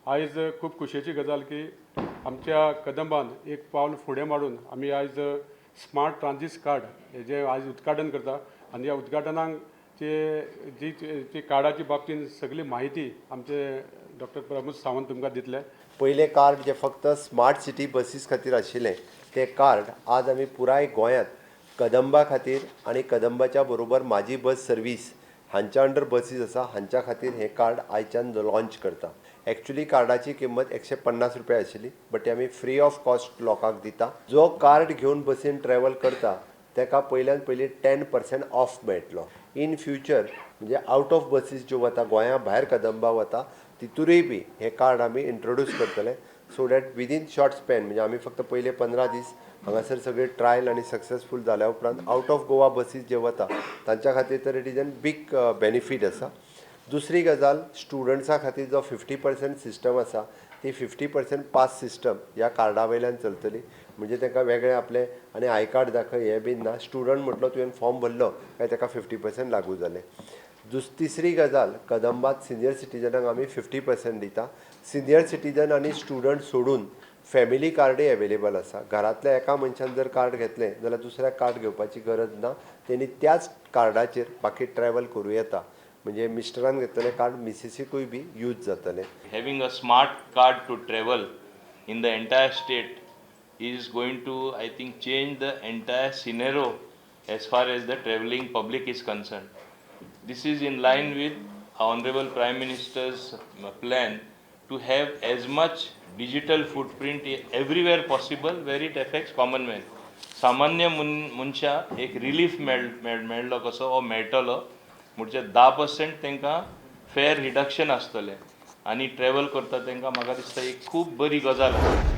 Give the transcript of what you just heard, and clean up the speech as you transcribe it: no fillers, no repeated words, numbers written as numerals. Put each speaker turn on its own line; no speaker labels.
आयज खूब खुशयेची गजाल की आमच्या कदंबान एक पावल फुडें मारून आमी आयज स्मार्ट ट्रान्जीट कार्ड हेजें आयज उद्घाटन करता आनी ह्या उद्घाटनाक जे जी ती कार्डाची बाबतीन सगळी म्हायती आमचे डॉक्टर प्रमोद सावंत तुमकां दितले.
पयलें कार्ड जें फक्त स्मार्ट सिटी बसीस खातीर आशिल्लें, तें कार्ड आज आमी पुराय गोंयांत कदंबा खातीर आनी कदंबाच्या बरोबर म्हाजी बस सर्वीस हांच्या अंडर बसीस आसा, हांच्या खातीर हें कार्ड आयच्यान लॉन्च करता. एक्चुली कार्डाची किंमत 150 रुपया आशिल्ली, बट ती आमी फ्री ऑफ कॉस्ट लोकांक दिता. जो कार्ड घेवन बसीन ट्रॅवल करता ताका पयल्यान पयलीं 10% ऑफ मेळटलो. इन फ्युचर म्हणजे आउट ऑफ बसीस ज्यो वता, गोंया भायर कदंबा वता, तितूरय बी हें कार्ड आमी इंट्रोड्यूस करतले, so that within short span, म्हणजे आमी फक्त पयले 15 दीस हांगासर सगळे ट्रायल आनी सक्सेसफूल जाल्या उपरांत आउट ऑफ गोवा बसीस जे वता तांच्या खातीर तर it is an big benefit आसा. दुसरी गजाल, स्टुडंट्सां खातीर जो 50% सिस्टम आसा, ती 50% पास सिस्टम ह्या कार्डा वयल्यान चलतली. म्हणजे तांकां वेगळें आपलें आनी I card दाखय हें बीन ना. स्टुडंट म्हटलो, तुवें फॉर्म भरलो काय ताका 50% लागू जालें. तिसरी गजाल, कदंबात सिनियर सिटीजनाक आमी 50% दिता. सिनियर सिटीजन आनी स्टुडंट सोडून फॅमिली कार्डय एवेलेबल आसा. घरांतल्या एका मनशान जर कार्ड घेतलें जाल्यार दुसऱ्याक कार्ड घेवपाची गरज ना. तेणी त्याच कार्डाचेर बाकी ट्रॅवल करूं येता. म्हणजे मिस्टरान घेतलेलें कार्ड मिसिसीकूय बी यूज जातलें.
Having a smart card to travel in the entire state is going to, I think, change the entire scenario as far as the traveling public is concerned. This is in line with our Honorable Prime Minister's plan to have as much digital footprint everywhere possible where it affects common man. सामान्य मनशाक एक relief मेळ्ळो कसो हो मेळटलो, म्हणजे 10% तांकां fair reduction आसतलें आनी ट्रॅवल करता तांकां, म्हाका दिसता, एक खूब बरी गजाल आसा.